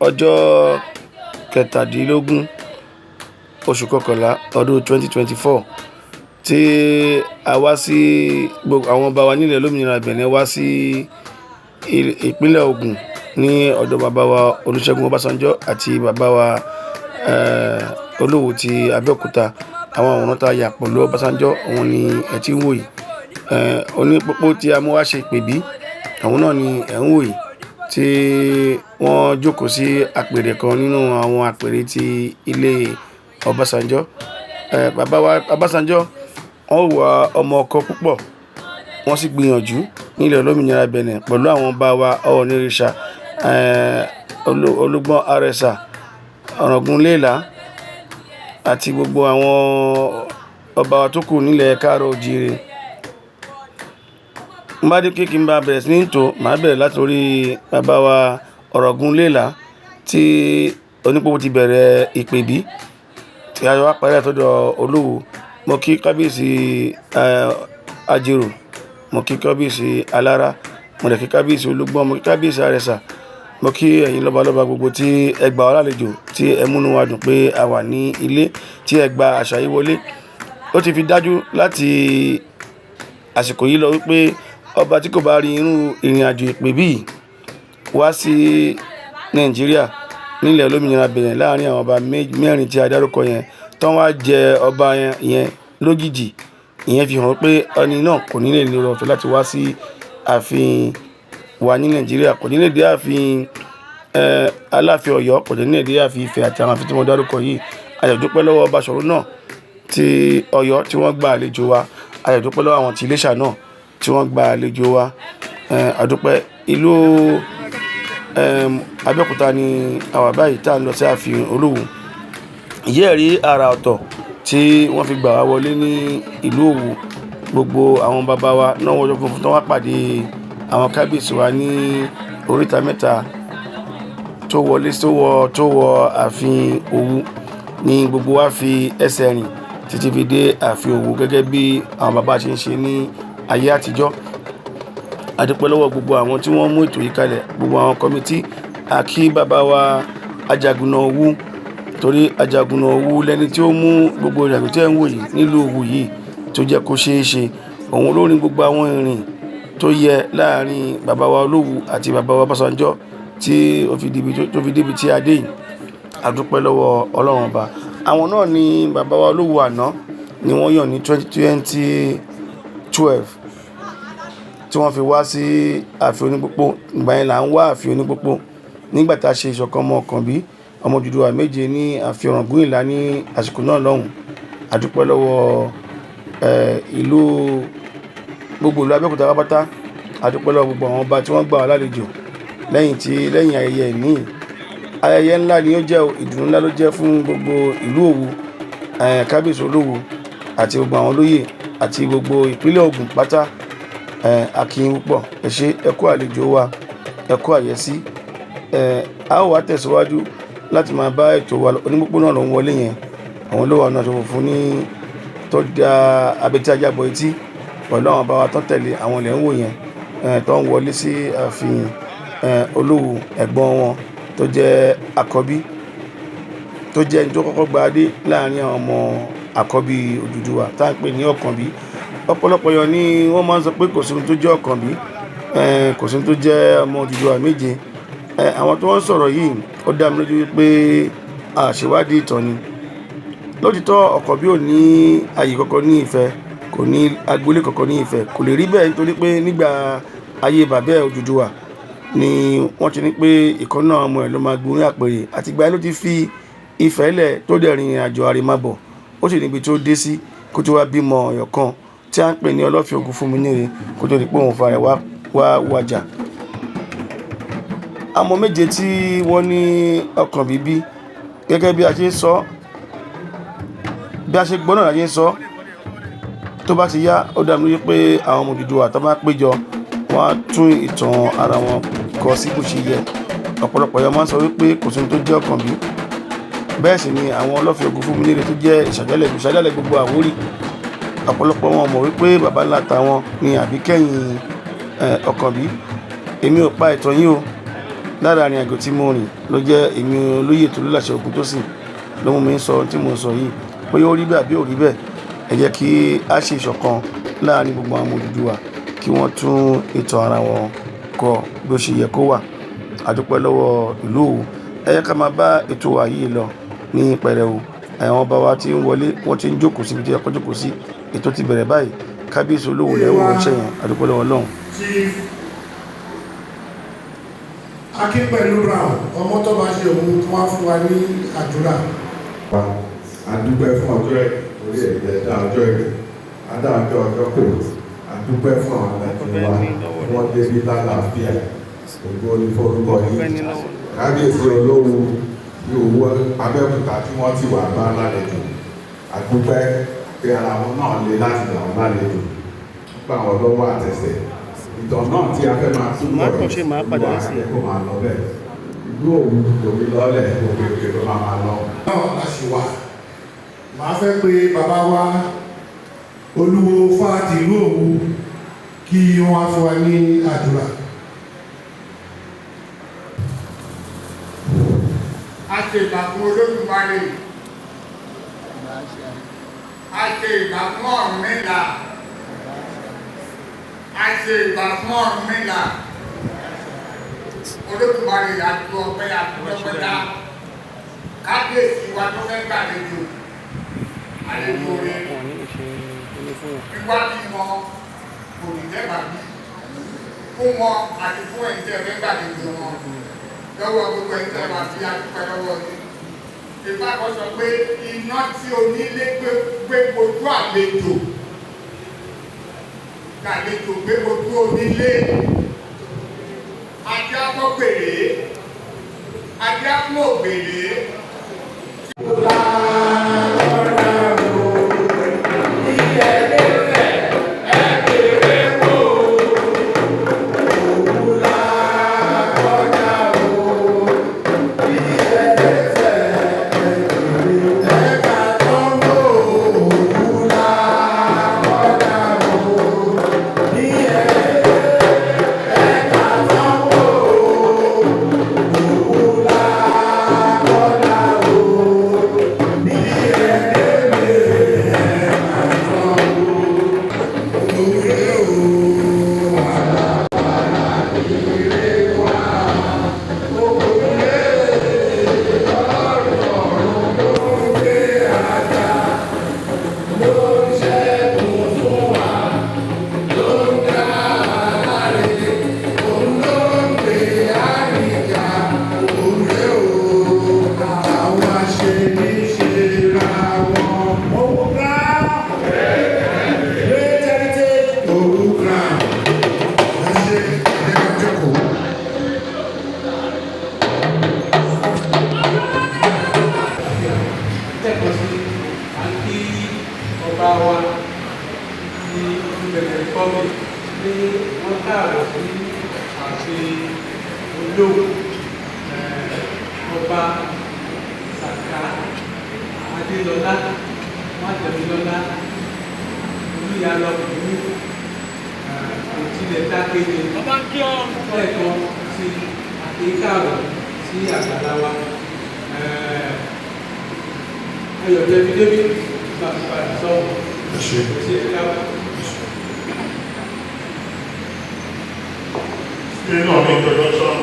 Ọjọ́ 17 oṣù kọkànlá ọdún 2024 tí a wá sí gbogbo àwọn ọba wa nílẹ̀ olómìnira Benin wá sí ìpínlẹ̀ Ògùn ní ọ̀dọ̀ bàbá wa Olúṣẹ́gun Ọbásanjọ́ àti bàbá wa Olúwo ti Abẹ́òkúta. Àwọn àwòrán tá a yà pẹ̀lú Ọbásanjọ́, òun ni ẹ ti ń wò yìí. Onípópó tí a mú wá ṣe ìpèbí, àwọn náà ni ẹ̀ ń wò yìí tí wọ́n jókòó sí apèrè kan nínú àwọn apèrè ti ilé Ọbásanjọ́. Bàbá wa Ọbásanjọ́, wọ́n wà ọmọ ọkọ púpọ̀, wọ́n sì gbìyànjú nílẹ̀ olómìnira Benin pẹ̀lú àwọn ọba wa Ọọ̀nirìṣà, Olúgbọ́n Àrẹ̀sà, Ọ̀ràngún Iléèlá àti gbogbo àwọn ọba wa tó kù nílẹ̀ káàárọ̀ oòjíire. N bá dé kí n bá bẹ̀rẹ̀ sí ní tò, màá bẹ̀rẹ̀ láti orí bàbá wa Ọ̀ràngún Iléèlá tí Onípópó ti bẹ̀rẹ̀ ìpèbí tí a wá parí àtọ́dọ̀ Olúwo. Mo kí kábíyèsí Ajérò, mo kí kábíyèsí Alára, mo dẹ̀ kí kábíyèsí Olúgbọ́n, mo kí kábíyèsí Àrẹ̀sà, mo kí ẹ̀yin lọ́balọ́ba gbogbo tí ẹ gbà wá lálejò, tí ẹ múnú wa dùn pé a wà ní ilé, tí ẹ gba àṣà yìí wọlé. Ó ti fi dájú láti àsìkò yìí lọ wípé ọba tí kò bá rí irú ìrìn àjò ìpèbí yìí wá sí Nàìjíríà nílẹ̀ olómìnira Benin láàrin àwọn ọba mẹ́rin tí a dárúkọ yẹn, tán wá jẹ ọba yẹn lójijì, ìyẹn fi hàn pé ẹni náà kò ní lè ní oore ọ̀fẹ́ láti wá sí ààfin wa ní Nàìjíríà, kò ní lè dé ààfin Aláàfin Ọ̀yọ́, kò ní lè dé ààfin Ifẹ̀ àti àwọn ààfin tí mo dárúkọ yìí. A dẹ̀ dúpẹ́ lọ́wọ́ Baṣọ̀run náà ti Ọ̀yọ́ tí wọ́n gba àlejò wa. A dẹ̀ dúpẹ́ lọ́wọ́ àwọn tí Iléṣà náà tí wọ́n gba àlejò wa. A dúpẹ́. Ìlú Abẹ́òkúta ni àwa báyìí tá a lọ sí ààfin Olúwo. Ìyẹ́ rí àrà ọ̀tọ̀ tí wọ́n fi gbà wá wọlé ní ìlú Òwu. Gbogbo àwọn bàbá wa náà wọ́n jọ funfun tán wá pàdé àwọn kábíyèsí wa ní oríta mẹ́ta tó wọlé tó wọ ààfin Òwu ní gbogbo wa fi ẹsẹ̀ rìn títí fi dé ààfin Òwu gẹ́gẹ́ bí àwọn bàbá ṣe ń ṣe ní ayé àtijọ́. A dúpẹ́ lọ́wọ́ gbogbo àwọn tí wọ́n mú ètò yìí kalẹ̀, gbogbo àwọn committee. A kí bàbá wa Ajagunna Òwu, torí Ajagunna Òwu lẹni tí ó mú gbogbo ìrìnàjò tí ẹ̀ ń wò yìí nílùú Òwu yìí tó jẹ́ kó ṣeé ṣe. Òun ló rin gbogbo àwọn ìrìn tó yẹ láàrin bàbá wa Olúwo àti bàbá wa Ọbásanjọ́ tí ó fi débi tó fi débi tí a dé yìí. A dúpẹ́ lọ́wọ́ Ọlọ́run ọba. Àwọn náà ni bàbá wa Olúwo àná ni wọ́n yàn ní 2012 tí wọ́n fi wá sí ààfin Onípópó. Ìgbà yẹn là ń wá ààfin Onípópó nígbà tá a ṣe ìṣọ̀kan ọmọ Ọ̀kànbí, ọmọ Odùduwà méje ní ààfin Ọ̀ràngún Ìlá ní àsìkò náà lọ́hùn. A dúpẹ́ lọ́wọ́ ìlú gbogbo ìlú Abẹ́òkúta pátápátá. A dúpẹ́ lọ́wọ́ gbogbo àwọn ọba tí wọ́n gbà wá lálejò lẹ́yìn ayẹyẹ ìní. Ayẹyẹ ńlá ni ó jẹ́, ìdùnnú ńlá ló jẹ́ fún gbogbo ìlú Òwu, kábíyèsí Olúwo àti gbogbo àwọn olóyè àti gbogbo ìpínlẹ̀ Ògùn pátá. A kí yín púpọ̀. Ẹ ṣé, ẹ kú àlejò wa, ẹ kú àyẹ́sí. A ó wá tẹ̀síwájú láti máa bá ètò wa lọ. Onípópó náà ló ń wọlé yẹn. Àwọn ló wà nínú aṣọ funfun ní tó da abetí ajá bọ etí pẹ̀lú àwọn bàbá wa tó tẹ̀lé àwọn ilẹ̀ ń wò yẹn, tó ń wọlé sí ààfin Olúwo ẹ̀gbọ́n wọn tó jẹ́ àkọ́bí, tó jẹ́ ẹni tó kọ́kọ́ gba adé láàrin àwọn ọmọ àkọ́bí Odùduwà tá ń pè ní Ọ̀kànbí. Ọ̀pọ̀lọpọ̀ èèyàn ni wọ́n máa ń sọ pé kò sí ohun tó jẹ́ Ọ̀kànbí, kò sí ohun tó jẹ́ ọmọ Odùduwà méje. Àwọn tó ń sọ̀rọ̀ yìí, ó dá mi lójú wípé àṣewádìí ìtàn ni. Lótitọ́ Ọ̀kànbí ò ní ààyè kankan ní Ifẹ̀, kò ní agboolé kankan ní Ifẹ̀. Kò lè rí bẹ́ẹ̀ nítorí pé nígbà ayé bàbá ẹ̀ Odùduwà ni wọ́n ti ní pé ìkan nínú àwọn ọmọ ẹ̀ ló máa gun orí àpèrè. Àti ìgbà yẹn ló ti fi Ifẹ̀ lẹ̀ tó dẹ̀ rin ìrìnàjò àrèmábọ̀. Ó sì níbi tí ó dé sí kó tó wá bímọ ọ̀yọ́ kan tí à ń pè ní Ọlọ́fin Ògúnfúnminíre kó tó di pé òun fúnra rẹ̀ wá wàjà. Ọmọ méje tí wọ́n ní Ọ̀kànbí bí, gẹ́gẹ́ bí a ṣe ń sọ, bí a ṣe gbọ́ náà la ṣe ń sọ. Tó bá ti yá, ó dá mi lójú pé àwọn ọmọ Odùduwà tó bá péjọ, wọ́n á tún ìtàn ara wọn kọ sí bó ṣe yẹ. Ọ̀pọ̀lọpọ̀ èèyàn máa ń sọ wípé kò sí ohun tó jẹ́ Ọ̀kànbí. Bẹ́ẹ̀ sì ni àwọn Ọlọ́fin Ògúnfúnminíre tó jẹ́ ìṣàjálẹ̀ gbogbo Àwórì. Ọ̀pọ̀lọpọ̀ wọn mọ̀ wípé baba ńlá tàwọn ni àbíkẹ́yìn Ọ̀kànbí. Èmi ò pa ìtàn yín o. Lára ìrìn àjò tí mo rìn ló jẹ́ èmi olóyè Tolúlàṣẹ Ògúntósìn ló mú mi sọ ohun tí mo ń sọ yìí. Bóyá ó rí bẹ́ẹ̀ àbí ò rí bẹ́ẹ̀, ẹ jẹ́ kí a ṣe ìṣọ̀kan láàrin gbogbo àwọn ọmọ Odùduwà kí wọ́n tún ìtàn ara wọn kọ bí ó ṣe yẹ kó wà. A dúpẹ́ lọ́wọ́ ìlú Òwu. Ẹ jẹ́ ká máa bá ètò wa yìí lọ ní pẹrẹu. Àwọn ọba wa tí ń wọlé, wọ́n ti ń jókòó síbi tí ó yẹ kó jókòó sí. Ètò ti bẹ̀rẹ̀ báyìí. Kábíyèsí Olówu lẹ́ ń wò ránṣẹ́ yẹn. A dúpẹ́ lọ́wọ́ Ọlọ́run. Chief Akínpẹ̀lú Brown Ọmọ́tọ́báṣe òun tó wá fún wa ní àdúrà. A dúpẹ́ fún ọjọ́ ẹ̀ orí ẹ̀jẹ̀ dá ọjọ́ ẹ̀ adá ọjọ́ ọjọ́ kò. A dúpẹ́ fún àwọn àlejò wa, wọ́n débi lálàáfíà. Ògo ní forúkọ yìí. Kábíyèsí Olówu ní Òwu Abẹ́òkúta tí wọ́n ti wà bá lálejò, a dúpẹ́ pé ara wọn náà le láti gbà wọ́n lálejò, gbà wọ́n lọ́wọ́ àtẹ̀sẹ̀. Ìtàn náà tí a fẹ́ máa túbọ̀ Màá kàn ṣe, màá padà Olúwa sí. jẹ́ kó máa lọ bẹ́ẹ̀. Ìlú Òwu kò ní lọ́lẹ̀, òkè òkè ló máa máa lọ. Náà la ṣì wà. Màá fẹ́ pé bàbá wa Olúwo Fáàtì ìlú Òwu kí wọ́n wá fún wa ní àdúrà. A ṣe ìbà fún Olódùmarè, a ṣe ìbà fún Ọ̀rúnmìlà, a ṣe ìbà fún Ọ̀rúnmìlà. Olódùmarè, àti ọpẹ́ àti ọpẹ́ dá. Kábíyèsí wa tó fẹ́ gbàlejò àlejò rẹ̀, wíwá bí wọn kò ní dẹ́gbà bí fún wọn àti fún ẹ̀yin tẹ́ ẹ fẹ́ gbàlejò wọn lọ́wọ́ gbogbo ẹ̀yin tẹ́ ẹ wà sí, adúpẹ́ lọ́wọ́ yín. Ìfá kan sọ pé iná tí onílé gbé ojú àlejò gbàlejò gbé ojú onílé. Àti afọ́gbèrè àti afọ́ ògbèrè. Àwọn aṣeníṣe ra wọn. Òwu Crown, great heritage. Òwu Crown. Ẹ ṣe, ẹ ká jókòó. Lẹ́ẹ̀kan sí, à ń kí ọba wa ti Benin Republic ní wọ́n káàbọ̀ sí ààfin Olówu. Ọba Sàká Adélọlá Májẹ̀mílọ́lá Olúyalọ ìlú Òtílẹ̀ Dákéde, lẹ́ẹ̀kan sí, àti káàbọ̀ sí àgbàlá wa. Ayọ̀dẹ̀ fi débi bá fi padà sọ́wọ́. Ẹ ṣe. Ṣe é káàbọ̀. Nínú ọ̀nà introduction.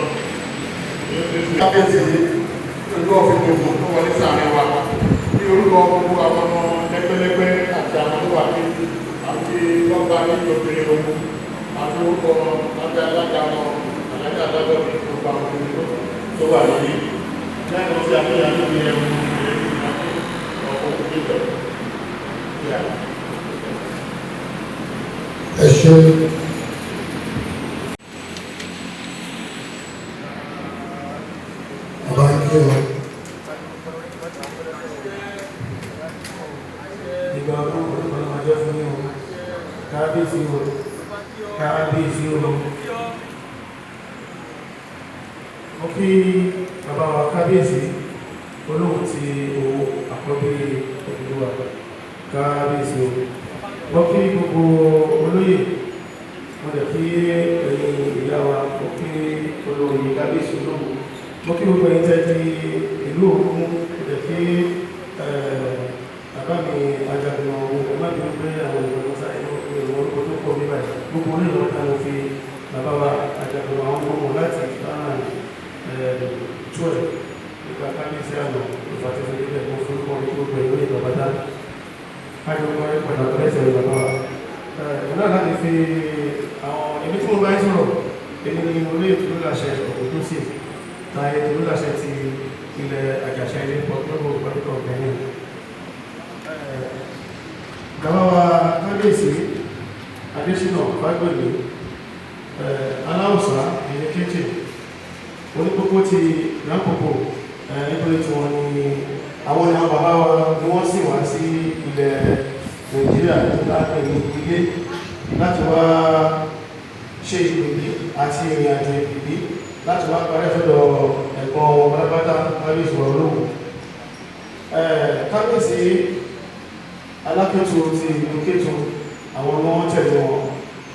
Kábíyèsí olú ọ̀fìn gbogbo tó wọlé sáàrin wa, ní orúkọ gbogbo àwọn ọmọ lẹ́gbẹ́lẹ́gbẹ́ àti àwọn tó wà ní àti lọ́gbà ní obìnrin ogun àti orúkọ lábẹ́ alága wọn, alága alága ní gbogbo àwọn obìnrin tó wà lórí lẹ́nu tí a fi yà níbi ẹ̀rù ọkọ̀ òkúta. Ẹ ṣe. Ọba ń kí ọ. Ìgbà ọdún ọdún kan máa jẹ́ fún yín o. Kábíyèsí o, kábíyèsí o. Mo kí bàbá wa kábíyèsí Olówu ti Òwu, àkọ́bí Odùduwà, kábíyèsí o. Mo kí gbogbo olóyè, mo dẹ̀ kí ẹ̀yin ìyá wa, mo kí Olórí Kábíyèsí Olówu, mo kí gbogbo ẹ̀yin tẹ́ di ìlú Òwu mú, jẹ́ kí bàbá mi Ajagun Òwu ẹ má bínú pé àwọn èèyàn lọ sáré ìwọ̀n orúkọ tó pọ̀ níbà gbogbo orí ìwọ̀n tá mo fi bàbá wa Ajagun àwọn ọmọ láti 2012 nípa kábíyèsí àná ìfàtẹ́fẹ́ níbẹ̀ mo forúkọ ní gbogbo ìwé ìbàbá kájọ kọ́ ẹ̀ pẹ̀lú àtẹ́sẹ̀ bàbá wa. Náà láti fi àwọn èmi tí mo bá ń sọ̀rọ̀, èmi ni olóyè Tolúlàṣẹ Ògúntòsì táyé Tolúlàṣẹ ti ilẹ̀ Àjàṣà Ilé, Port Novo, Republic of Benin. Bàbá wa Kábíyèsí Adésínà Fágbèmí, Aláùsá Ìyẹ́kẹ́jì, Onípópó ti Rápòpò, nítorí tí wọ́n ní àwọn ìyá bàbá wa ni wọ́n sì wá sí ilẹ̀ Nàìjíríà láti ní ilé láti wá ṣe ìpèbí àti ìrìn àjò ìpèbí láti wá parí ẹ̀fẹ́dọ̀ ẹ̀gbọ́n wọn pátápátá, Kábíyèsí Olówu. Kábíyèsí Alákẹ́tù ti ìlú Kétu, àwọn ni wọ́n tẹ̀lé wọn.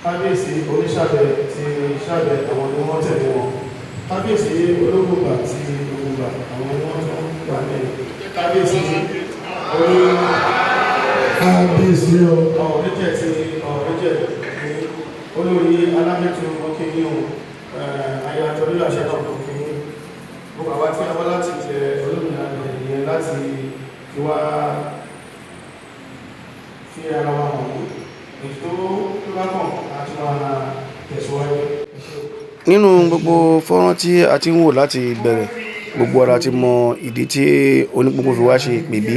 Kábíyèsí Oníṣàbẹ̀ ti Ṣàbẹ̀, àwọn ni wọ́n tẹ̀lé wọn. Kábíyèsí Ológungbà ti Ògùngbà, àwọn ni wọ́n tún wà ní kábíyèsí olú Kábíyèsí o. Ọ̀rẹ́jẹ̀ ti Ọ̀rẹ́jẹ̀ ní olórí Alákẹ́tù ọkẹ́yìn o, aya Tolúlàṣẹ náà ọkẹ́yìn. Gbogbo àwa tí a wá láti ilẹ̀ olómìnira ìyẹn láti fi wá fi ara wa hàn ní èyí tó bá kàn á tún máa tẹ̀síwájú. Nínú gbogbo fọ́nrán tí a ti ń wò láti ìbẹ̀rẹ̀, gbogbo ara ti mọ ìdí tí Onípópó fi wá ṣe ìpèbí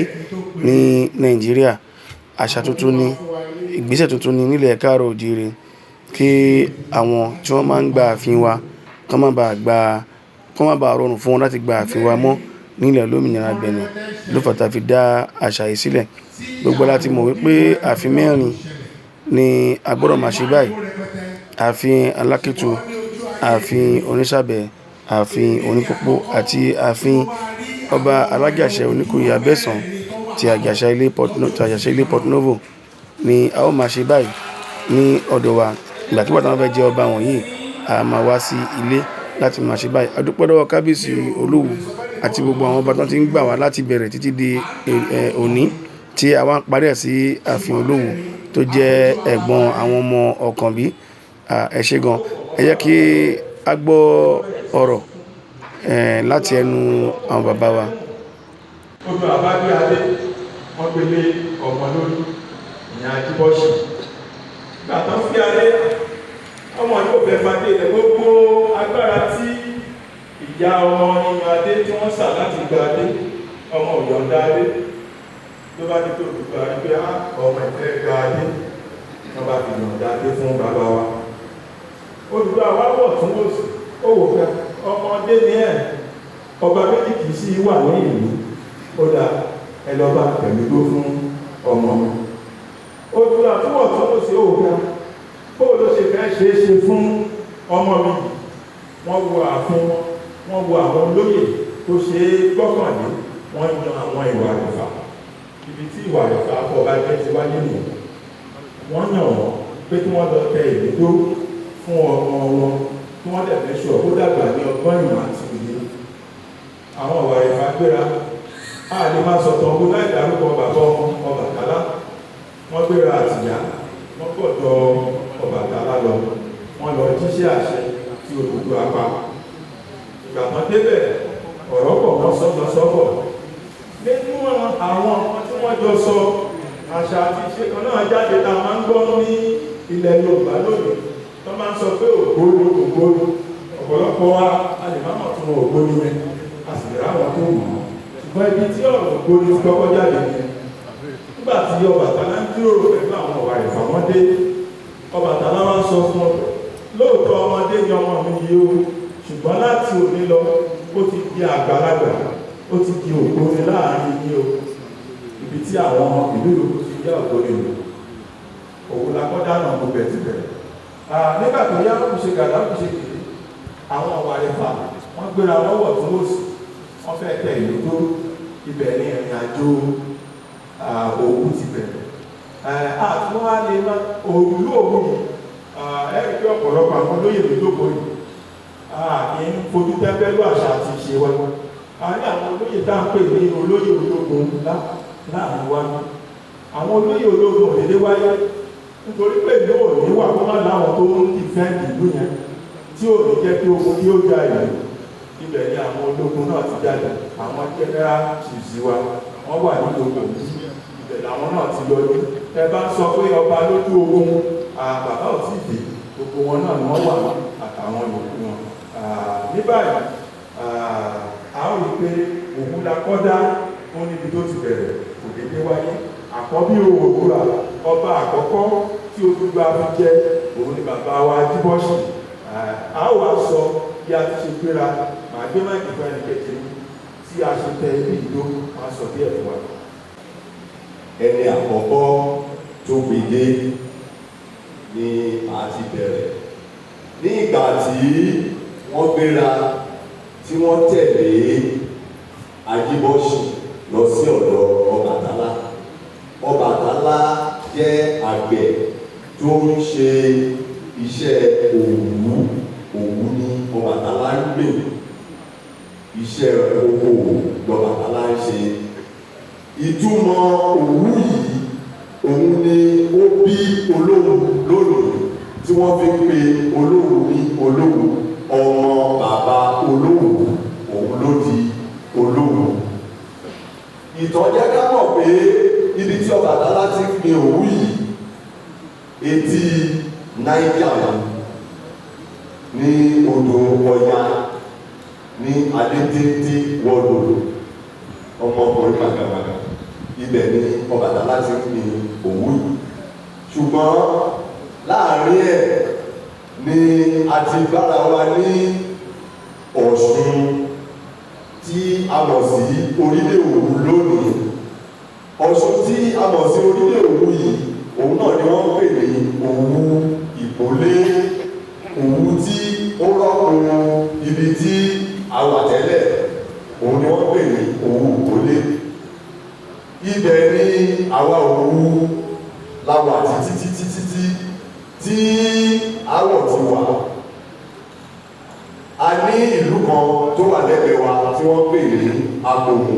ní Nàìjíríà. Àṣà tuntun ni, ìgbésẹ̀ tuntun ni nílẹ̀ káàárọ̀ oòjíire, kí àwọn tí wọ́n máa ń gba ààfin wa kán má bàa gba, kán má bàa rọrùn fún wọn láti gba ààfin wa mọ́ nílẹ̀ olómìnira Benin ló fà tá fi dá àṣà yìí sílẹ̀. Gbogbo wa la ti mọ̀ wípé ààfin mẹ́rin ni a gbọ́dọ̀ máa ṣe báyìí: ààfin Alákẹ́tù, ààfin Oníṣàbẹ̀, ààfin Onípópó àti ààfin Ọba Alájàṣẹ́ Oníkòyí Abẹ́sán ti Àjàṣà Ilé Port Novo ni a ó máa ṣe báyìí ní ọ̀dọ̀ wa. Ìgbàkigbà tí wọ́n fẹ́ jẹ ọba wọ̀nyí, a máa wá sí ilé láti máa ṣe báyìí. A dúpẹ́ lọ́wọ́ Kábíyèsí Olúwo àti gbogbo àwọn ọba tó ti ń gbà wá láti bẹ̀rẹ̀ títí di òní tí a wá ń parí ẹ̀ sí ààfin Olúwo tó jẹ́ ẹ̀gbọ́n àwọn ọmọ Ọ̀kànbí. Ẹ ṣé gan. Ẹ jẹ́ kí a gbọ́ ọ̀rọ̀ láti ẹnu àwọn bàbá wa. Odò àbágbé adé wọ́n gbélé ọmọ lórí ìyẹn Ajíbọ́sì. Ìgbà tó fi adé, ọmọ yóò fẹ́ fadé rẹ̀. Gbogbo agbára tí ìyá ọmọ nínú adé tí wọ́n sà láti gba adé, ọmọ òyọ̀ǹda adé ló bá ní pé olùgbà rí pé ọmọ ìfẹ́ gba adé, wọ́n bá fi yọ̀ǹda adé fún bàbá wa. Olùgbà wa wọ̀ tún wò sí, ó wò fẹ́ ọmọdé ní ẹ̀, ọba méjì kì í sí wà ní ìlú, ó dà ẹ lọ bá pẹ̀lú ló fún ọmọ. Olùgbà tún wọ̀ tún wò sí, ó wò fẹ́ bó ló ṣe fẹ́ ṣe é ṣe fún ọmọ mi. Wọ́n wo ààfin wọn, wọ́n wo àwọn olóyè tó ṣe é gbọ́kànlé, wọ́n yan àwọn ìwà àrẹ̀fà. Ibi tí ìwà àrẹ̀fà ọba jẹ́ ti wáyé nìyẹn. Wọ́n yàn wọ́n pé kí wọ́n lọ tẹ ìlú fún ọmọ wọn, kí wọ́n dẹ̀ fẹ́ ṣọ kó dàgbà ní ọgbọ́n ìmọ̀ àti òye. Àwọn ìwà àrẹ̀fà gbéra, a lè máa sọ̀tàn ogun láì dárúkọ bàbá ọmọ Ọbàtálá. Wọ́n gbéra àtìyá, wọ́n gbọ́dọ̀ Ọbàtálá lọ, wọ́n lọ jíṣẹ́ àṣẹ tí Odùduwà pa. Ìgbà tán débẹ̀, ọ̀rọ̀ pọ̀, wọ́n sọ́jọ́ sọ́bọ̀. Nínú àwọn nǹkan tí wọ́n jọ sọ, àṣà àti ìṣe kan náà jáde tá a máa ń gbọ́ ní ilẹ̀ Yorùbá lónìí. Tó máa ń sọ pé ògbóni ògbóni, ọ̀pọ̀lọpọ̀ wa a lè má mọ̀ tún wọn ògbóni yẹn, a sì lè ráwọn tó mọ̀ ọ́. Ṣùgbọ́n ibi tí ọ̀rọ̀ ògbóni ti kọ́kọ́ jáde yẹn, nígbà tí Ọbàtálá ń jíròrò pẹ̀lú àwọn ọ̀wà ìfàmọ́dé, Ọbàtálá wá sọ fún ọ, lóòótọ́ ọmọdé ni ọmọ mi yìí o, ṣùgbọ́n láti òní lọ ó ti di àgbàlagbà, ó ti di ògbóni láàrin yín o. Ibi tí àwọn ìlú yòókù ti yá ògbóni lò, òun la kọ́ dáná gbogbo ẹ̀ ti bẹ̀rẹ̀. Nígbà tó yá, kò ṣe gàdá kò ṣe kìlì, àwọn ọ̀wà ẹ̀fà wọ́n gbéra wọ́n wọ̀ tó wò sí, wọ́n fẹ́ tẹ ìlú tó. Ibẹ̀ ní ìrìn àjò Òwu ti bẹ̀rẹ̀. Àtúnwá lè má òwúlú Òwu yìí, ẹ̀rí pé ọ̀pọ̀lọpọ̀ àwọn olóyè ló jókòó yìí. A kì í fojú tẹ́ńbẹ́lú àṣà àti ìṣe wa. A ní àwọn olóyè tá à ń pè ní olóyè ológun láàrin wa. Àwọn olóyè ológun ò dédé wáyé, nítorí pé ìlú ò ní wà kó má láwọn tó ń dìfẹ́ǹdì ìlú yẹn, tí ò ní jẹ́ kí ogun kí ó ja ìlú. Ibẹ̀ ni àwọn ológun náà ti jáde. Àwọn general chiefs wa, wọ́n wà ní gbogbo ibẹ̀ làwọn náà ti yọjú. Ẹ bá ń sọ pé ọba lójú ogun, bàbá ò tí ì dé. Gbogbo wọn náà ni wọ́n wà àtàwọn yòókù wọn. Ní báyìí, a ó rí i pé òun la kọ́dá ó níbi tó ti bẹ̀rẹ̀, kò dédé wáyé. Àkọ́bí Oòduà, ọba àkọ́kọ́ tí Odùduwà fi jẹ, òun ni bàbá wa Ajíbọ́sì. A ó wá sọ bí a ti ṣe gbéra. Màá gbé mic fún ẹnì kejì mi tí a ṣe tẹ ibi ìdó, máa sọ díẹ̀ fún wa. Ẹni àkọ́kọ́ tó gbèdé ni a ti bẹ̀rẹ̀ ní ìgbà tí wọ́n gbéra, tí wọ́n tẹ̀lé Ajíbọ́sì lọ sí ọ̀dọ̀ Ọbàtálá. Ọbàtálá jẹ́ àgbẹ̀ tó ń ṣe iṣẹ́ òwú. Òwú ní Ọbàtálá ń gbìn, iṣẹ́ okòwò lọ́bàtálá ń ṣe. Ìtumọ̀ òwú yìí, òun ni ó bí Olówu lónìí, tí wọ́n fi ń pe Olówu ní Olówu. Ọmọ bàbá Olówu, òun ló di Olówu. Ìtàn jẹ́ ká mọ̀ pé ibi tí Ọbàtálá ti ń gbin òwú yìí, etí Niger ní odò Ọya ní Adétéńté wọ́ọ̀dọ̀, ọmọkùnrin màgàmàgà, ibẹ̀ ni Ọbàtálá ti ń gbin òwú yìí. Ṣùgbọ́n láàrin ẹ̀ ni a ti bára wa ní Ọ̀ṣun tí a mọ̀ sí orílẹ̀ Òwu lónìí. Ọ̀ṣun tí a mọ̀ sí orílẹ̀ Òwu yìí, òun náà ni wọ́n ń pè ní Òwu Ìpólé, Òwu tí ó rọ́pò ibi tí a wà tẹ́lẹ̀, òun ni wọ́n pè ní Òwu Ìpólé. Ibẹ̀ ni àwa Òwu la wà títí títí títí tí àwọ̀ ti wà. A ní ìlú kan tó wà lẹ́gbẹ̀ẹ́ wa tí wọ́n pè ní Apòmù.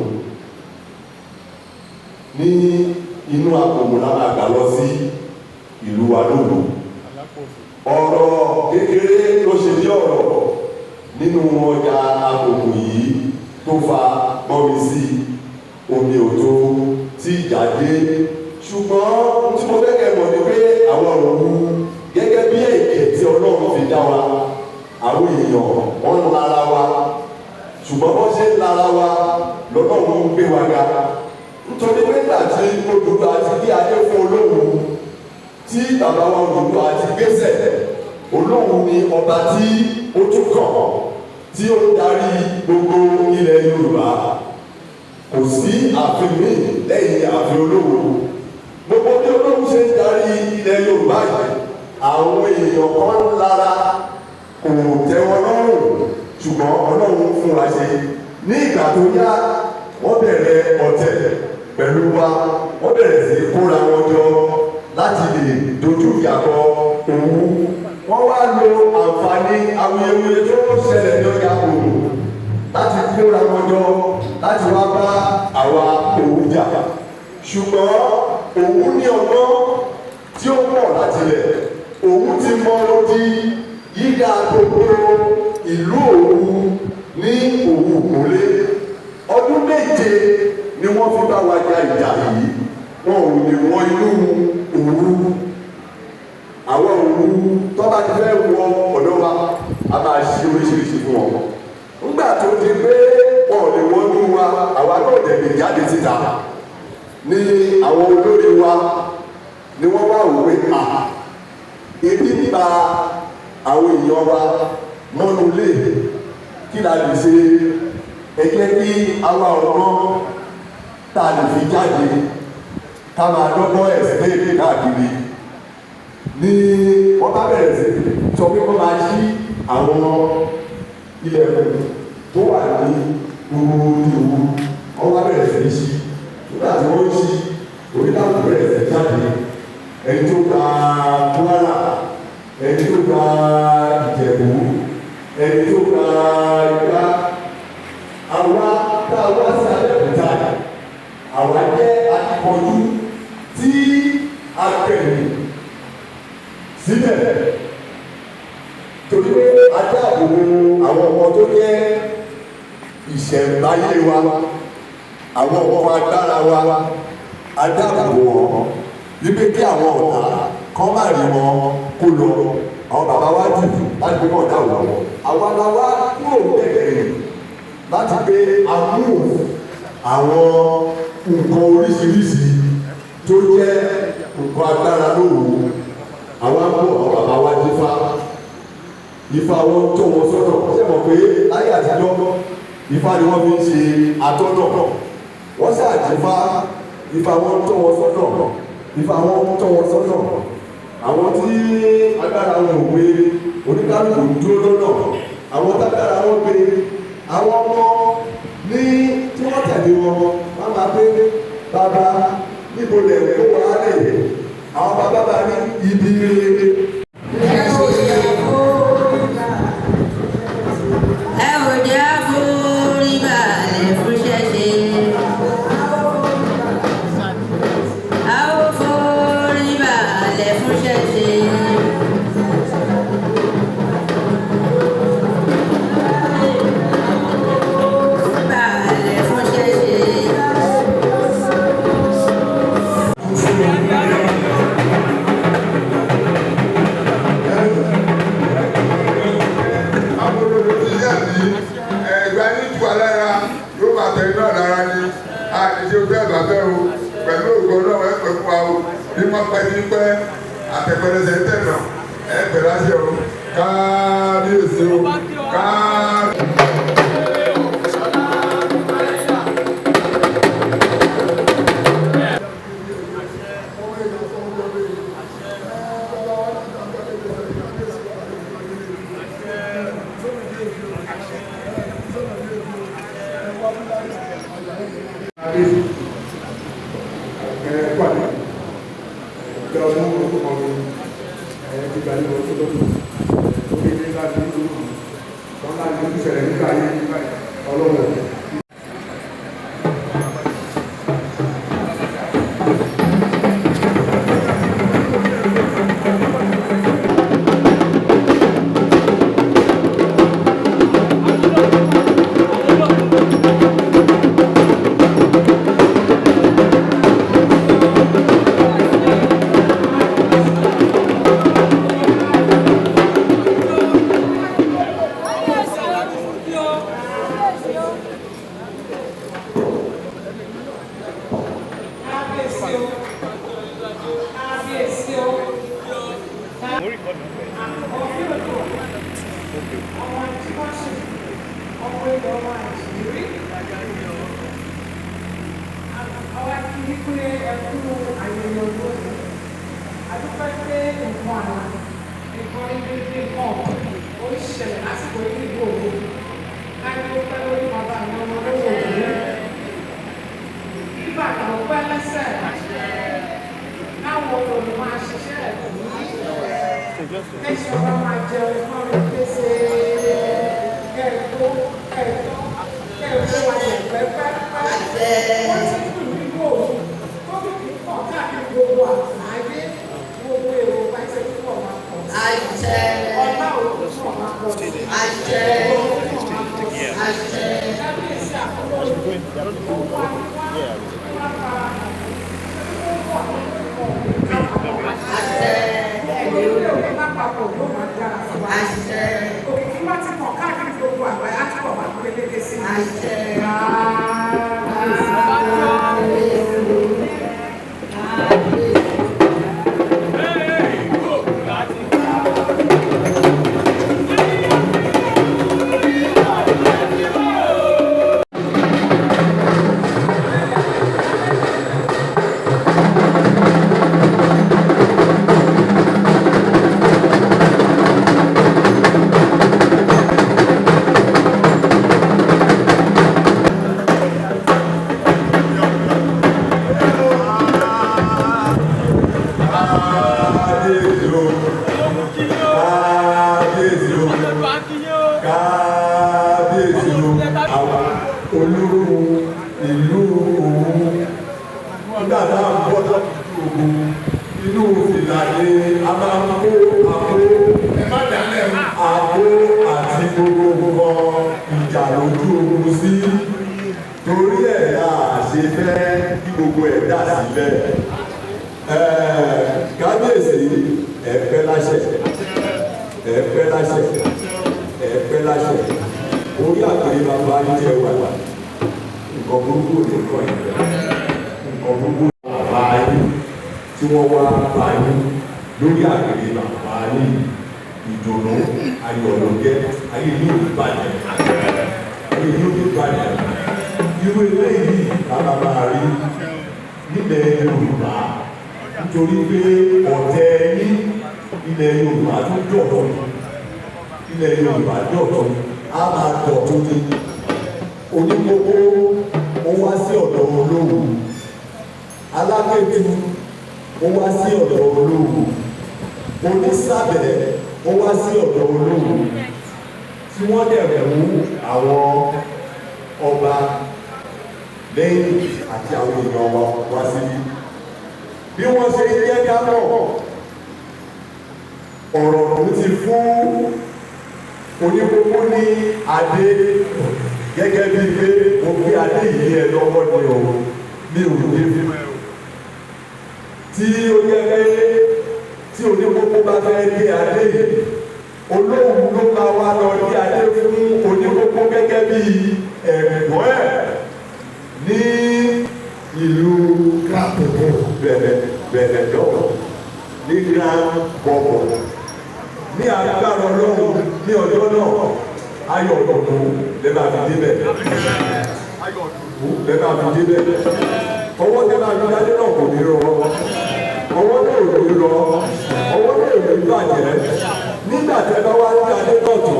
Ní inú Apòmù la máa gbà lọ sí ìlú wa lóru. Ọ̀rọ̀ kékeré ló ṣe bí ọ̀rọ̀ nínú ọjà Apòmù yìí tó fa gbọ́nmi sí omi òtó tí ìjà dé. Ṣùgbọ́n tí mo fẹ́ kẹ́ mọ̀ ni pé àwọn Òwu, gẹ́gẹ́ bí èdè tí Ọlọ́run fi dá wa, àwọn èèyàn wọ́n ń lara wa, ṣùgbọ́n bọ́n ṣe ń lara wa lọ́lọ́run ń gbé wa ga, nítorí pé nígbà tí Odùduwà ti gbé adé fún Olówu, tí bàbá wa Odùduwà ti gbéṣẹ̀, Olówu ni ọba tí ó tún kàn tí ó ń darí gbogbo ilẹ̀ Yorùbá. Kò sí ààfin míì lẹ́yìn ààfin Olówu. Gbogbo bí Olówu ṣe ń darí ilẹ̀ Yorùbá yìí, àwọn èèyàn kan ń lara, kò tẹ́ wọn lọ́rùn, ṣùgbọ́n Ọlọ́run fún wa ṣe. Ní ìgbà tó yá, wọ́n bẹ̀rẹ̀ ọ̀tẹ̀ pẹ̀lú wa. Wọ́n bẹ̀rẹ̀ sí kóra wọn jọ láti lè dojú ìjà kọ Òwu. Wọ́n wá lo àǹfààní awuyewuye tó ń ṣẹlẹ̀ ní ọjà Òwu láti kóra wọn jọ láti wá bá àwa Òwu jà. Ṣùgbọ́n Òwu ní ọgbọ́n tí ó pọ̀ láti lẹ̀. Òwu ti mọ odi yíká gbogbo ìlú Òwu ní Òwu Ìpólé. Ọdún 7 ni wọ́n fi bá wa ja ìjà yìí. Wọn ò lè wọ inú Òwu. Àwọn Òwu tó bá ti fẹ́ wọ ọ̀dọ̀ wa, a máa ṣe oríṣiríṣi fún wọn. Nígbà tó di pé wọn ò lè wọnú wa, àwa náà dẹ̀ lè jáde síta, ní àwọn olórí wa ni wọ́n wá wò pé à ebi ń ba àwọn èèyàn wa mọ́nu lé, kí la lè ṣe? Ẹ jẹ́ kí àwa ọ̀gbọ́n tá a lè fi jáde ká máa dọ́gbọ́n ẹ̀sìn káàkiri. Ní wọ́n bá bẹ̀rẹ̀ sí sọ pé wọ́n máa ṣí àwọn ilẹ̀kùn tó wà ní gbogbo ìlú. Wọ́n bá bẹ̀rẹ̀ sí ṣí. Nígbà tí wọ́n ń ṣí, oníkàlùkù bẹ̀rẹ̀ sí jáde. Ẹni tó gba Kwara, ẹni tó gba Ìjẹ̀bú. Ẹni tó gba ìgbà àwa tá a wá sí Abẹ́òkúta, àwa jẹ́ akíkanjú tí a kẹ̀yìn síbẹ̀, torí pé a dáàbò bo àwọn ọmọ tó jẹ́ ìṣẹ̀ǹbáyé wa, àwọn ọmọ agbára wa. A dáàbò bò wọ́n wípé kí àwọn ọ̀tá kán má rí wọn kó lọ. Àwọn bàbá wa dìbò láti pé kàn dáwọ̀ wọn. Àwa la wá kúrò bẹ̀rẹ̀ láti pé a mú àwọn nǹkan oríṣiríṣi tó jẹ́ nǹkan agbára lóru. Àwa mú àwọn bàbá wa dífá, Ifá wọn tó wọn sọ́nà. Ṣé mọ̀ pé láyé àtijọ́, Ifá ni wọ́n fi ń ṣe atọ́nà? Wọ́n ṣàdífá, Ifá wọn tó wọn sọ́nà, Ifá wọn tó wọn sọ́nà. Àwọn tí agbára wọn ò gbé, oníkálukú dúró lọ́nà. Àwọn tágbára wọn gbé, àwọn ọmọ ní tí wọ́n tẹ̀lé wọn, wọ́n máa pé, "Bàbá, níbo lẹ̀ ń kó wa lè?" Àwọn bàbá bá ní ibi rere. Ẹ ò jẹ́ forí balẹ̀ fún ṣẹ̀ṣẹ̀. A ó forí balẹ̀ fún ṣẹ̀ṣẹ̀. Balẹ̀ fún ṣẹ̀ṣẹ̀. Ẹgbẹ́ ní tiwa lára yóò máa tẹ iná lára ni àìṣe ojú ẹ̀bà bẹ́ẹ̀ o. Pẹ̀lú ògo náà, ẹ pẹ̀ fún wa o. Bí wọ́n pẹ́ ní pẹ́ àtẹ̀pẹ́lẹsẹ̀ tẹ̀nà, ẹ pẹ̀ láṣẹ o. Kábíyèsí o, kábíyèsí. Ọlọ́run. Kábíyèsí o, kábíyèsí o, òfin òjò ọmọ ìjímọ̀ṣe, ọmọ ilẹ̀, ọmọ àjírí, àwa kì í pé ẹkú ayẹyẹ ọdún. Adúpẹ́ pé nǹkan àná, nǹkan ibi, nǹkan ọ̀pọ̀ ó ń ṣẹlẹ̀ lásìkò yìí nígbò òru. Káyọ̀ ó pẹ́ lórí bàbá mi, ọmọ lówó òru, nígbà tó pẹ́ lẹ́sẹ̀ káwọn olùmọ̀ máa ṣiṣẹ́ ẹ̀kú kẹ́sì ọba máa jẹun fún pèsè kẹ́ẹ̀kó kẹ́ẹ̀tọ́ kẹ́ẹ̀kó wa jẹ pẹ́pẹ́pẹ́. Wọ́n ti kú nígbò òru tó fi kí pọ̀ káàkiri gbogbo àgbáyé. Gbogbo èrò wa ṣe púpọ̀ máa pọ̀ sí, ọlá òkú pọ̀ máa pọ̀ sí, òkú pọ̀ máa pọ̀ sí. Kábíyèsí àkókò gbogbo àwọn wá wá lápapọ̀ yóò máa dára fún wa. Òkìkí wá ti kàn káàkiri gbogbo àgbáyé, á túbọ̀ máa peléke sí i. Nígbà tá à ń bọ̀ láti ojú ogun, inú fìlà ni a máa ń kó àpò àpò àti gbogbo nǹkan ìjà lójú ogun sí. Torí ẹ̀ la ṣe fẹ́ kí gbogbo ẹ̀ dà sílẹ̀. Kábíyèsí, ẹ pẹ́ láṣẹ, ẹ pẹ́ láṣẹ, ẹ pẹ́ láṣẹ. Orí àpèrè bàbá yín jẹ́ wà. Nǹkan burúkú ò ní kọ́ ẹ̀. Nǹkan burúkú bàbá yín tí wọ́n wá bá yín lórí àpèrè bàbá yín, ìdùnnú ayọ̀ ló jẹ́. Ayé yóò ní bàjẹ́, ayé yóò ní bàjẹ́. Irú eléyìí bàbá máa rí nílẹ̀ Yorùbá, nítorí pé ọ̀tẹ̀ yín ilẹ̀ Yorùbá tó dọ̀tun, ilẹ̀ Yorùbá dọ̀tun, á máa dọ̀tun ni. Onígbogbo ó wá sí ọ̀dọ̀ Olówu, Alákẹ́tù ó wá sí ọ̀dọ̀ Olówu, Onísàbẹ̀ ó wá sí ọ̀dọ̀ Olówu, tí wọ́n dẹ̀ mú àwọn ọba lẹ́yìn àti àwọn èèyàn wa wá síbí. Bí wọ́n ṣe ń jẹ́ ká mọ̀, ọ̀rọ̀ ló ti fún Onípópó ní adé gẹ́gẹ́ bíi pé mo gbé adé yìí ẹ lọ́wọ́ ni o, mi ò ní fún ẹ o. Tí ó yẹ pé tí Onípópó bá fẹ́ dé adé yìí, Olówu ló máa wá lọ dé adé fún Onípópó gẹ́gẹ́ bíi ẹ̀gbọ́n ẹ̀ ní ìlú Grand-Popo bẹ̀rẹ̀ dọ̀wọ̀ ní Grand-Popo. Ní agbára Ọlọ́run, ní ọjọ́ náà, ayọ̀ ọ̀dọ̀dọ̀ lè máa fi débẹ̀, ayọ̀ ọ̀dọ̀dọ̀ lè máa fi débẹ̀. Ọwọ́ tẹ́ máa fi dájọ́ náà kò ní rọ, ọwọ́ náà ò ní rọ, ọwọ́ náà ò ní bàjẹ́. Nígbà tẹ́ bá wá dáadé náà tán,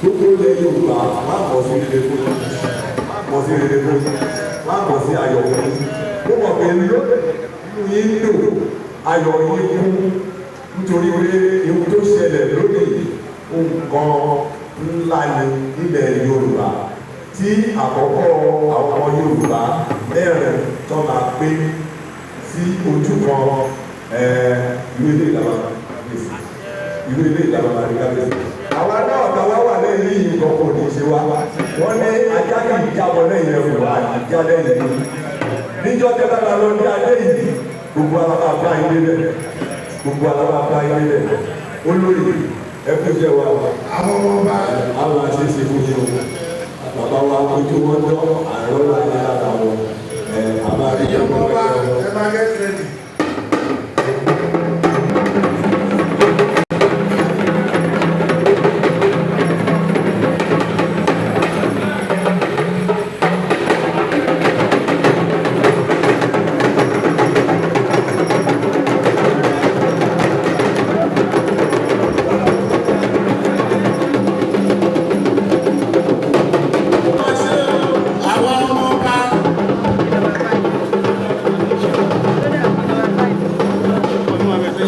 gbogbo ilẹ̀ Yorùbá má bọ̀ sí rere fún yín, má bọ̀ sí rere fún yín, má bọ̀ sí ayọ̀ fún yín. Mo mọ̀ pé lónìí inú yín dùn, ayọ̀ yín kún, nítorí pé ewu tó ṣẹlẹ̀ lónìí nǹkan ńlá ni nílẹ̀ Yorùbá, tí àkọ́kọ́ àwọn ọmọ Yorùbá mẹ́rin tó máa pé sí ojú kan. Ìlú ilé ìlànà kábíyèsí, ìlú ilé ìlànà kábíyèsí. Àwa náà táwa wà lẹ́yìn yìí, nǹkan kò ní ṣe wá. Wọ́n ní ajá kì í jábọ́ lẹ́yìn ẹ̀fọ́, àjá lẹ́yìn yìí. Níjọ́ tẹ́ bá lọ ní adé yìí, gbogbo ara máa bá ilé rẹ̀, gbogbo ara máa bá ilé rẹ̀. Olórí, ẹ kú iṣẹ́ wa. Àwọn ọmọ ọba àwọn àṣeṣe fún yín o. Bàbá wa ojú wọn dán àárọ̀ láyé lára wọn. Ẹ a máa rí ọmọ ọba, ẹ máa get ready. Àwọn ọmọ ọba,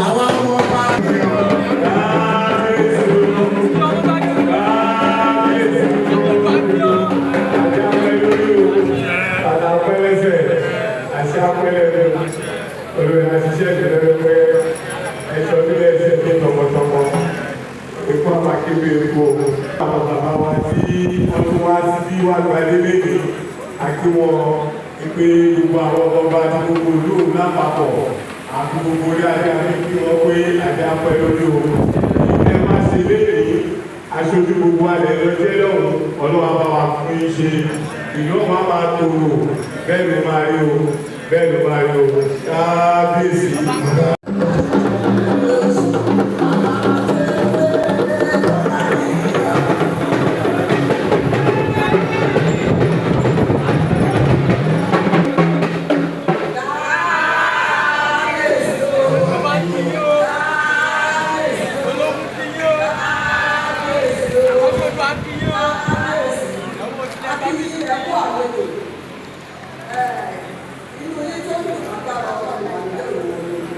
àwọn ọmọ ọba. Àwọn bàbá wa tí wọ́n tún wá sí wá gbalé léde, àti wọn pé gbogbo àwọn ọba àti gbogbo ìlú lápapọ̀ àti gbogbo orí adé, àti kí wọ́n pé adé apẹ́ lórí o. Ẹ má ṣe léde, aṣojú gbogbo alẹ́ lọ jẹ́ lọ́hùn. Ọlọ́wà bá wa fún yín ṣe, ìlú ọmọ máa tòrò. Bẹ́ẹ̀ ló máa rí o, bẹ́ẹ̀ ló máa rí o, kábíyèsí. Inú yín tó dùn, agbára Ọlọ́run.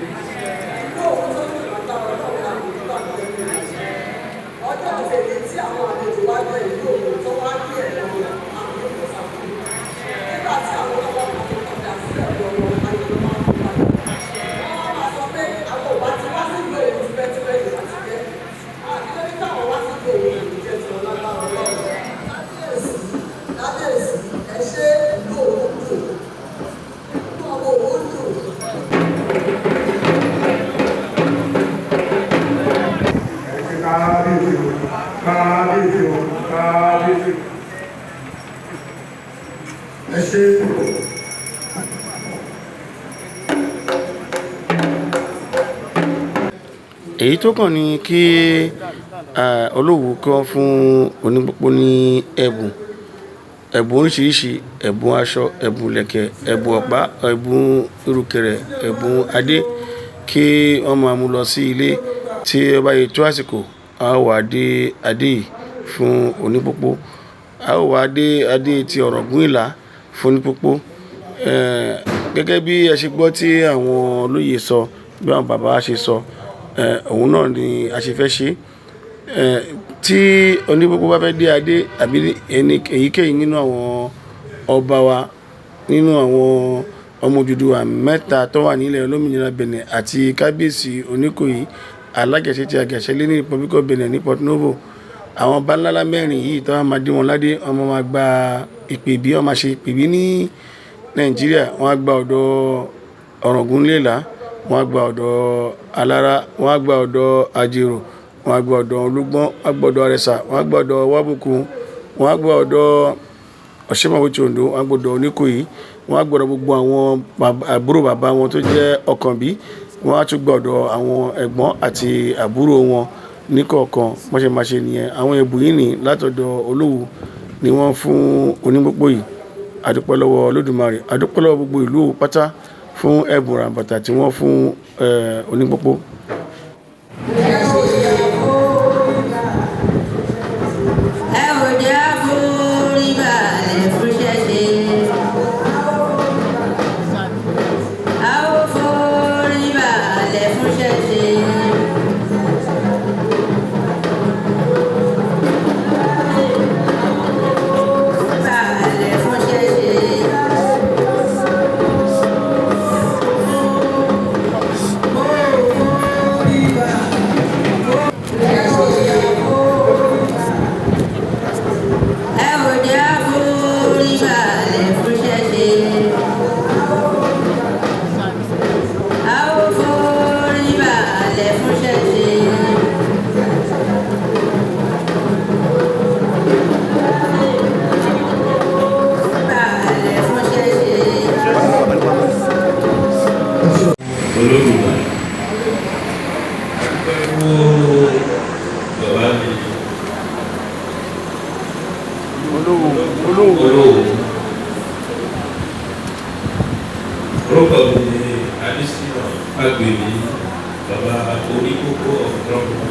Èyí tó kàn ni kí Olówu kí wọ́n fún Onípópó ní ẹ̀bùn, ẹ̀bùn oríṣiríṣi, ẹ̀bùn aṣọ, ẹ̀bùn ìlẹ̀kẹ̀, ẹ̀bùn ọ̀pá, ẹ̀bùn ìrùkẹ̀rẹ̀, ẹ̀bùn adé kí wọ́n máa mú lọ sí ilé. Tí ó bá yẹ tó àsìkò, a ó wá dé adé yìí fún Onípópó. A ó wá dé adé ti Ọ̀ràngún Ìlá fún Onípópó. Gẹ́gẹ́ bí ẹ ṣe gbọ́ tí àwọn olóyè sọ, bí àwọn bàbá wa ṣe sọ, òun náà ni a ṣe fẹ́ ṣe. Tí Onípópó bá fẹ́ dé adé àbí ẹni èyíkéyìí nínú àwọn ọba wa, nínú àwọn ọmọ Odùduwà mẹ́ta tó wà nílẹ̀ olómìnira Benin àti Kábíyèsí Oníkòyí Alágẹ̀ṣẹ́ tí Àgẹ̀ṣẹ́ lé ní Republic of Benin ní Porto Novo. Àwọn ọba ńláńlá mẹ́rin yìí tó máa dé wọn ládé, wọ́n máa gba ìpèbí, wọ́n máa ṣe ìpèbí ní Nàìjíríà. Wọ́n á gba ọ̀dọ̀ Ọ̀ràngún Ìlá, wọ́n á gba ọ̀dọ̀ Alára, wọ́n á gba ọ̀dọ̀ Àjèrò, wọ́n á gba ọ̀dọ̀ Olúgbọ́n, wọ́n á gba ọ̀dọ̀ Àrẹ̀sà, wọ́n á gba ọ̀dọ̀ Wábùkún, wọ́n á gba ọ̀dọ̀ Ọ̀ṣẹ́mọ̀wé ti Oǹdó, wọ́n á gba ọ̀dọ̀ Oníkòyí, wọ́n á gba ọ̀dọ̀ gbogbo àwọn àbúrò bàbá wọn tó jẹ́ Ọ̀kànbí, wọ́n á tún gba ọ̀dọ̀ àwọn ẹ̀gbọ́n àti àbúrò wọn níkọ̀ọ̀kan. Bọ́n ṣe máa ṣe nìyẹn. Àwọn ẹ̀bùn yìí ní látọ̀dọ̀ Olówu ni wọ́n fún Onípópó yìí. A dúpẹ́ lọ́wọ́ Olódùmarè, a dúpẹ́ lọ́wọ́ gbogbo ìlú Òwu pátá fún ẹ̀bùn ràbàtà tí wọ́n fún Onípópó. Ẹ ò jẹ́ àforí balẹ̀ fún ṣẹ́ṣe. A ó forí balẹ̀ fún ṣẹ́ṣe. Balẹ̀ fún ṣẹ́ṣe. Ẹ ò jẹ́ àforí balẹ̀ fún ṣẹ́ṣe. A ó forí balẹ̀ fún ṣẹ́ṣe. Balẹ̀ fún ṣẹ́ṣe. Olódùmarè fún bàbá mi. Olówu, Olówu. Olówu. Orúkọ mi ni Adésínà Fágbèmí, bàbá Onípópó of Grand Popo.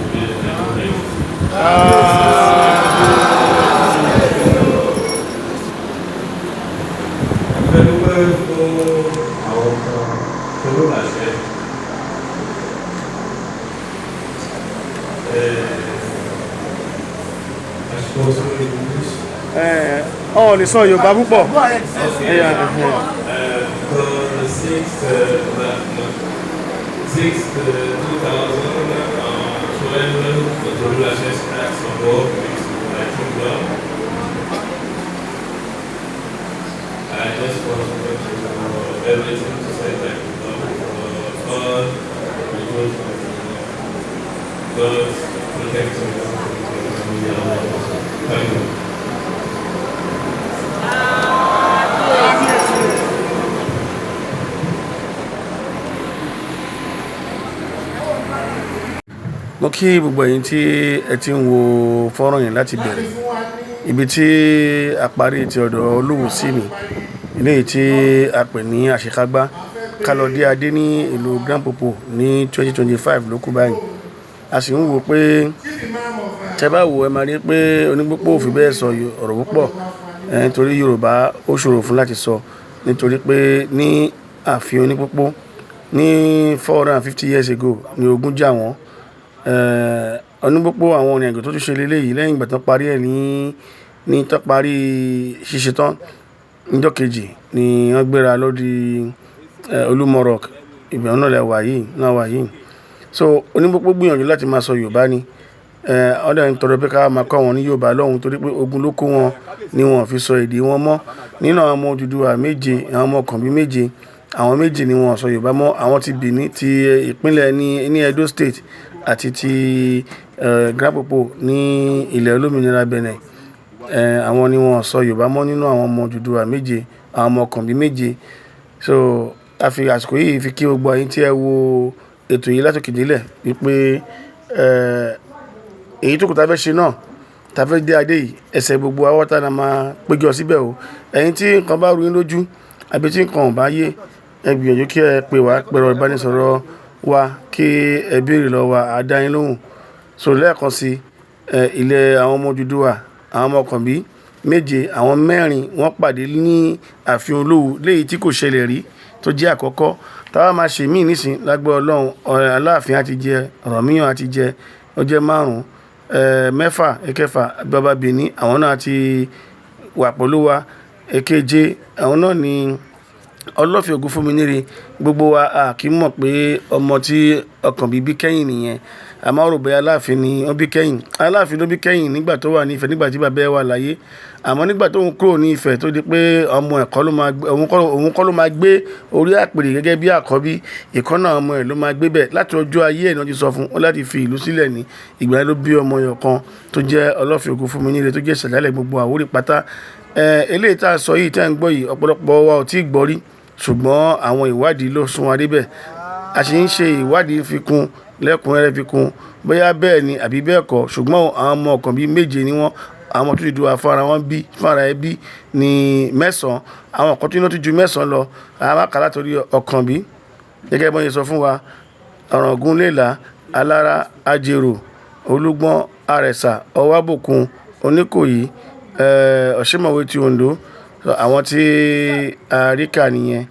Fẹ́ fún àwọn kan tó ló láṣẹ. Àsìkò sórí English. Ọ̀ lè sọ Yorùbá púpọ̀. Okay. The sixth, sixth, 2012, the Tolulashe starts on work with my kingdom. I just want to thank you for everything to say thank you for all the good God's protection. Thank you. Mo kí gbogbo ẹ̀yin tí ẹ ti ń wo fọ́nrán yẹn láti bẹ̀rẹ̀. Ibi tí a parí ti ọ̀dọ̀ Olúwo sí ni eléyìí tí a pè ní àṣekágbá kálọ̀dé adé ní ìlú Grand Popo ní 2025 ló kù báyìí. A sì ń wò pé tẹ́ bá wò, ẹ máa rí pé Onípópó ò fi bẹ́ẹ̀ sọ ọ̀rọ̀ púpọ̀, nítorí Yorùbá ó ṣòro fún láti sọ, nítorí pé ní ààfin Onípópó ní 450 years ago ni ogun jà wọ́n. Onípópó, àwọn ìrìn àjò tó tún ṣe leléyìí lẹ́yìn ìgbà tán parí ẹ̀ ní tán parí ṣíṣe tán, níjọ́ kejì ni wọ́n gbéra lórí Olúmọ Rock. Ibẹ̀ náà lẹ wà yìí náà wà yìí. So Onípópó gbìyànjú láti máa sọ Yorùbá ni. Wọ́n dẹ̀ ń tọrọ pé ká máa kọ́ wọn ní Yorùbá lọ́hùn, torí pé ogun ló kó wọn ni wọ́n fi sọ èdè wọn mọ́. Nínú àwọn ọmọ Odùduwà méje, àwọn ọmọ Ọ̀kànbí méje, àwọn méjì ni wọ́n sọ Yorùbá mọ́. Àwọn ti Benin, ti ìpínlẹ̀ ní Edo State àti ti Grand Popo ní ilẹ̀ olómìnira Benin. Àwọn ni wọ́n sọ Yorùbá mọ́ nínú àwọn ọmọ Odùduwà méje, àwọn ọmọ Ọ̀kànbí méje. So a fi àsìkò yìí fi kí gbogbo ẹ̀yin tí ẹ wo ètò yìí látòkè délẹ̀ wípé Èyí tó kù tá a fẹ́ ṣe náà, tá a fẹ́ dé adé yìí, ẹsẹ̀ gbogbo wa wọ́tá la máa péjọ síbẹ̀ o. Ẹ̀yin tí nǹkan bá rú yín lójú àbí tí nǹkan ò bá yé, ẹ gbìyànjú kí ẹ pè wá pẹ̀rọ ìbánisọ̀rọ̀ wa kí ẹ béèrè lọ́wọ́ wa, á dá yín lóhùn. So lẹ́ẹ̀kan sí, ilẹ̀ àwọn ọmọ Odùduwà, àwọn ọmọ Ọ̀kànbí méje, àwọn mẹ́rin wọ́n pàdé ní ààfin Olówu léyìí tí kò ṣẹlẹ̀ rí, tó jẹ́ àkọ́kọ́. Tá bá máa ṣe míì nísìn, lágbára Ọlọ́run, Aláàfin á ti jẹ, Ọ̀rànmíyàn á ti jẹ, ó jẹ́ márùn-ún, mẹ́fà, ẹ̀kẹfà, bàbá Benin, àwọn náà ti wà pẹ̀lú wa. Èkeje, àwọn náà ni Ọlọ́fin Ògúnfúnminíre. Gbogbo wa a kì í mọ̀ pé ọmọ tí Ọ̀kànbí bí kẹ́yìn nìyẹn. A máa rò bóyá Aláàfin ni ó bí kẹ́yìn. Aláàfin ló bí kẹ́yìn nígbà tó wà ní Ifẹ̀, nígbà tí bàbá ẹ̀ wà láyé. Àmọ́ nígbà tó ń kúrò ní Ifẹ̀ tó di pé ọmọ ẹ̀ kọ́ ló máa gbé, òun kọ́ ló máa gbé orí àpèrè gẹ́gẹ́ bí àkọ́bí. Ìkan náà ọmọ ẹ̀ ló máa gbé bẹ̀. Láti ọjọ́ ayé ẹ̀ ni wọ́n ti sọ fún un láti fi ìlú sílẹ̀ ní. Ìgbà yẹn ló bí ọmọ ẹyọ kan tó jẹ́ Ọlọ́fin Ògúnfúnminíre tó jẹ́ ìṣẹ̀dálẹ̀ gbogbo Àwórì pátá. Eléyìí tí a sọ yìí tí ẹ̀ ń gbọ́ yìí, ọ̀pọ̀lọpọ̀ wa ò tí ì gbọ́ rí, ṣùgbọ́n àwọn ìwádìí ló sún wa dé bẹ̀. A sì ń ṣe ìwádìí fi kún, lẹ́kùnrẹ́rẹ́ fi kún, bóyá bẹ́ẹ̀ ni àbí bẹ́ẹ̀ kọ́. Ṣùgbọ́n àwọn ọmọ Ọ̀kànbí méje ni wọ́n. Àwọn ọmọ tó Odùduwà fúnra wọn bí, fúnra ẹ bí ní mẹ́sàn-án. Àwọn kan tí wọ́n tún ju mẹ́sàn-án lọ. A máa kà láti orí Ọ̀kànbí gẹ́gẹ́ bí wọ́n ṣe sọ fún wa. Ọ̀ràngún Léèlá, Alára, Ajerò, Olúgbọ́n, Àrẹ̀sà, Ọwábòkun, Oníkòyí, Ọ̀ṣínmọ̀wé ti Oǹdó. Àwọn tí a rí kà nìyẹn.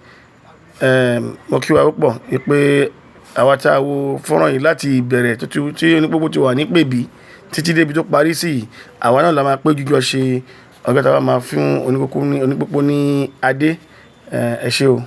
Mo kí wa púpọ̀ wípé àwa tí a wo fọ́nrán yìí láti ìbẹ̀rẹ̀ tó ti, tí onípópó ti wà ní pèbí títí dé ibi tó parí sí yìí, àwa náà la máa péjú jọ ṣe ọjọ́ tí a bá máa fún onípópó ní adé. Ẹ ṣé o.